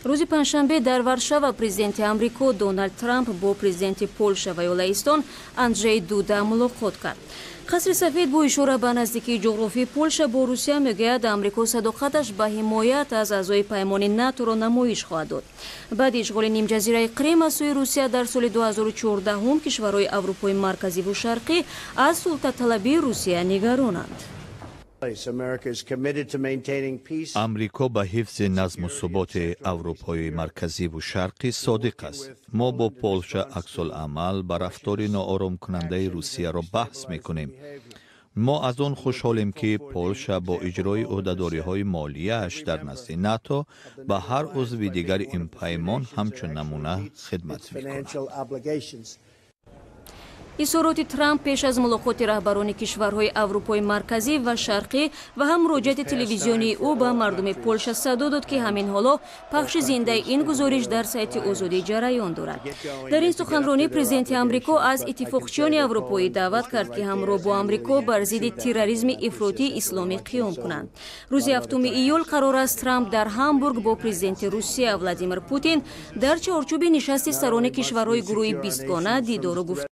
Рӯзи панҷшанбе дар Варшава президенти Амрико Доналд Трамп бо президенти Полша ва ё Лаҳистон Анджей Дуда мулоқот кард. Қасри Сафед бо ишора ба наздикии ҷуғрофии Полша бо Русия мегӯяд, Амрико садоқаташ ба ҳимоят аз аъзои паймони НАТОро намоиш хоҳад дод. Баъди ишғоли нимҷазираи Қрим аз сӯи Русия дар соли 2014, кишварҳои Аврупои Марказиву Шарқӣ аз султаталабии Русия нигаронанд. Амрико ба ҳифзи назму суботи Аврупои Марказиву Шарқӣ содиқ аст. Мо бо Полша аксулъамал ба рафтори нооромкунандаи Русияро баҳс мекунем. Мо аз он хушҳолем, ки Полша бо иҷрои ӯҳдадориҳои молияаш дар назди НАТО ба ҳар узви дигари ин паймон ҳамчун намуна хидмат мекунад. Изҳороти Трамп пеш аз мулоқоти раҳбарони кишварҳои Аврупои Марказӣ ва Шарқӣ ва ҳам муроҷиати телевизионии ӯ ба мардуми Полша садо дод, ки ҳамин ҳоло пахши зиндаи ин гузориш дар сайти Озодӣ ҷараён дорад. Дар ин суханронӣ президенти Амрико аз иттифоқчиёни аврупоӣ даъват кард, ки ҳамроҳ бо Амрико бар зидди терроризми ифротии исломӣ қиём кунанд. Рӯзи 7 июл қарор аст Трамп дар Ҳамбург бо президенти Русия Владимир Путин дар чорчӯби нишасти сарони кишварҳои гурӯҳи бистгона дидору гуфт.